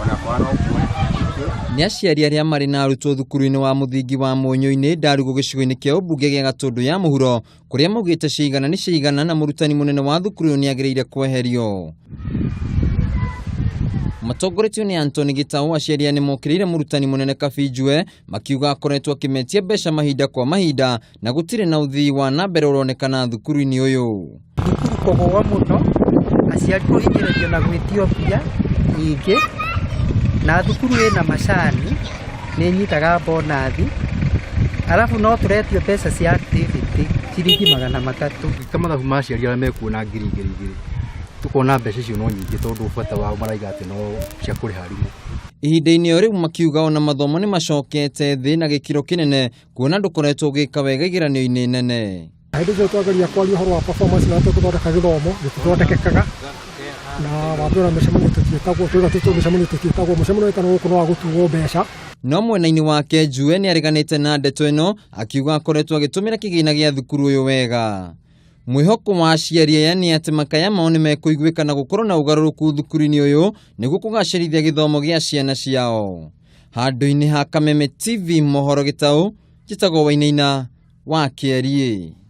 Ona kwana ũguo. Nĩ aciari arĩa marĩ na arutwo thukuru-inĩ wa mũthingi wa Mũnyũ-inĩ Ndarugu gĩcigo-inĩ kĩa ũmbunge gĩa Gatũndũ ya mũhuro kũrĩa maugĩte ciigana nĩ ciigana na mũrutani mũnene wa thukuru ũyũ nĩ agĩrĩire kweherio. Matongoretio nĩ Anthony Gĩtaũ, aciari aya nĩ mokĩrĩire mũrutani mũnene Kabinjue makiuga akoretwo akĩmetia mbeca mahinda kwa mahinda na gũtirĩ na ũthii wa na mbere ũronekana thukuru-inĩ ũyũ. Thukuru kũgũa mũno, aciari kũhinyĩrĩrio na gwĩtio mbia nyingĩ, na thukuru ĩna macani nĩ ĩnyitaga bonathi, arabu no tũretio mbeca cia activity ciringi 300. Gwĩka mathabu ma aciari arĩa mekuona 2000 2000 tukona mbeca icio no nyingĩ tondũ bata wao maraiga atĩ no cia kũrĩha arimũ. Ihinda-inĩ o rĩu makiuga ona mathomo nĩ macokete thĩ na gĩkĩro kĩnene kuona ndũkoretwo ũgĩka wega igeranio-inĩ nene. Hĩndĩ ĩyo twageria kwaria ũhoro wa performance na tũgũthondeka gĩthomo gĩtithondekekaga na wambere ona mĩcemanio tũtiĩtagwo twauga tũtwo mĩcemanio tũtiĩtagwo mũcemanio wĩtanwo gũkũ no wa gũtuo mbeca. No mwena-inĩ wake Njue nĩ areganĩte na ndeto ĩno akiuga akoretwo agĩtũmĩra kĩgĩna gĩa thukuru ũyũ wega. Mwĩhoko wa aciari aya nĩ atĩ makaya mao nĩ mekũiguĩka na gũkorwo na ũgarũrũku thukuru-inĩ ũyũ nĩguo kũgacĩrithia gĩthomo gĩa ciana ciao. Handũ-inĩ ha Kameme TV mohoro gĩtaũ, njĩtagwo Wainaina wa Kĩeriĩ.